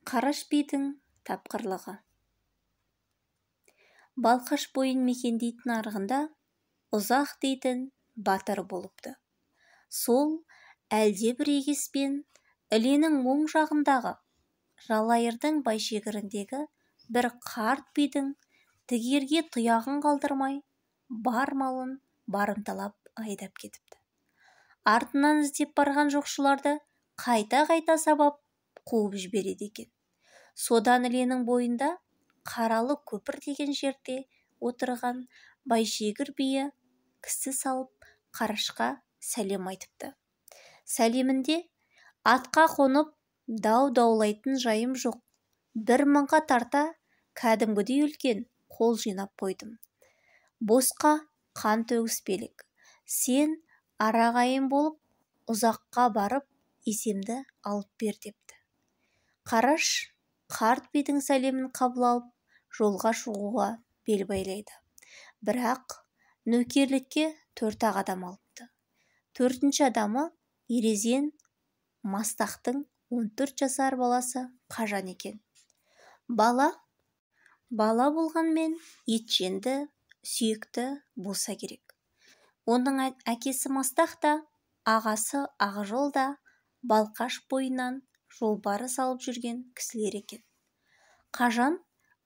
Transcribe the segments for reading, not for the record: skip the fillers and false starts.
Қараш бидің тапқырлығы. Балқаш бойын мекендейтін арғында Ұзақ дейтін батыр болыпты. Сол әлдебір егеспен Іленің оң жағындағы Жалайырдың Байшегіріндегі бір қарт бидің тігерге тұяғын қалдырмай, бар малын барымталап айдап кетіпті. Артынан іздеп барған жоқшыларды қайта-қайта сабап қуып жібереді екен. Содан Іленің бойында Қаралы көпір деген жерде отырған Байшегір биі кісі салып Қарашқа сәлем айтыпты. Сәлемінде: «Атқа қонып дау даулайтын жайым жоқ, 1000-ға тарта кәдімгідей үлкен қол жинап қойдым. Босқа қан төгіспелік. Сен арағайын болып Ұзаққа барып есемді алып бер», – депті. Қараш қарт бидің сәлемін қабыл алып, жолға шығуға бел байлайды. Бірақ нөкерлікке төрт-ақ адам алыпты. Төртінші адамы Ерезен Мастақтың 14 жасар баласы Қажан екен. Бала бала болғанмен етженді, сүйікті болса керек. Оның әкесі Мастақ та, ағасы Ақжол да Балқаш бойынан жолбарыс алып жүрген кісілер екен. Қажан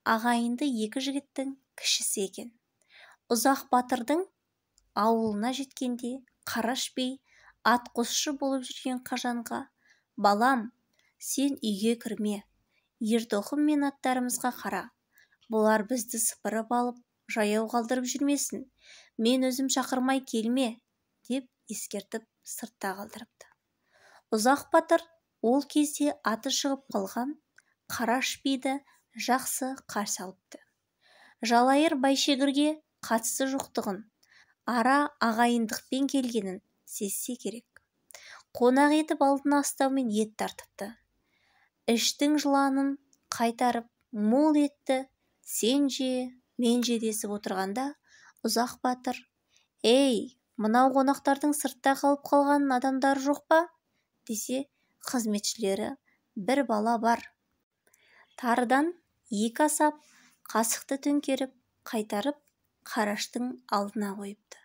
ағайынды екі жігіттің кішісі екен. Ұзақ батырдың ауылына жеткенде Қараш би атқосшы болып жүрген Қажанға: «Балам, сен үйге кірме, ертоқым мен аттарымызға қара, бұлар бізді сыпырып алып жаяу қалдырып жүрмесін, мен өзім шақырмай келме», – деп ескертіп сыртта қалдырыпты. Ұзақ батыр ол кезде аты шығып қалған Қараш биді жақсы қарсы алыпты. Жалайыр Байшегірге қатысы жоқтығын, ара ағайындықпен келгенін сезсе керек. Қонақ етіп алдына астаумен ет тартыпты. Іштің жыланын қайтарып, мол етті сен же, мен же десіп отырғанда Ұзақ батыр: «Ей, мынау қонақтардың сыртта қалып қалған адамдары жоқ па?» – десе, қызметшілері: «Бір бала бар. Тарыдан екі асап, қасықты төңкеріп қайтарып, Қараштың алдына қойыпты.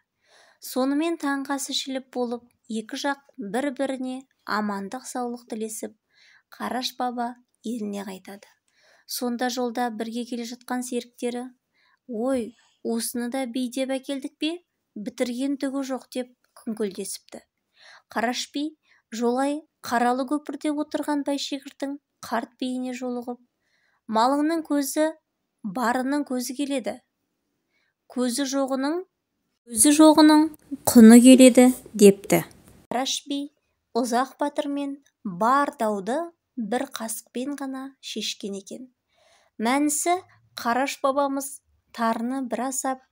Сонымен таңғы ас ішіліп болып, екі жақ бір-біріне амандық-саулық тілесіп, Қараш баба еліне қайтады. Сонда жолда бірге келе жатқан серіктері: «Ой, осыны да би деп әкелдік пе, бітірген түгі жоқ», – деп күңкілдесіпті. Қараш би жолай Қаралы көпірде отырған Байшегірдің қарт биіне жолығып: «Малыңның көзі барының көзі келеді, көзі жоғының құны келеді», – депті. Қараш би Ұзақ батырмен бар дауды бір қасықпен ғана шешкен екен. Мәнісі, Қараш бабамыз тарыны бір асап,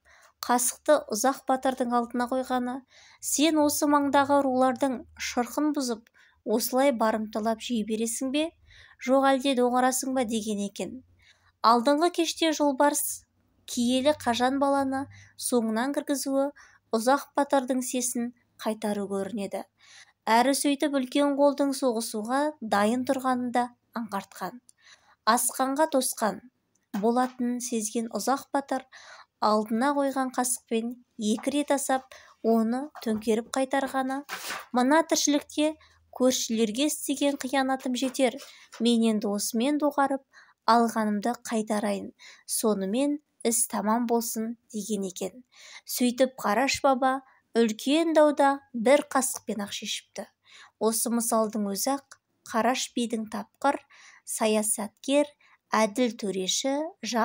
қасықты Ұзақ батырдың алдына қойғаны, сен осы маңдағы рулардың шырқын бұзып, осылай барымталап жей бересің бе, жоқ әлде доғарасың ба деген екен. Алдыңғы кеште жолбарыс киелі Қажан баланы соңынан кіргізуі Ұзақ батырдың сесін қайтару көрінеді. Әрі сөйтіп үлкен қолдың соғысуға дайын тұрғанын да аңғартқан. Асқанға тосқан болатынын сезген Ұзақ батыр алдына қойған қасықпен екі рет асап, оны төңкеріп қайтарғаны, мына тіршілікте көршілерге істеген қиянатым жетер, мен енді осымен доғарып, алғанымды қайтарайын, сонымен іс тамам болсын деген екен. Сөйтіп Қараш баба үлкен дауда бір қасықпен-ақ шешіпті. Осы мысалдың өзі-ақ Қараш бидің тапқыр саясаткер, әділ төреші, жас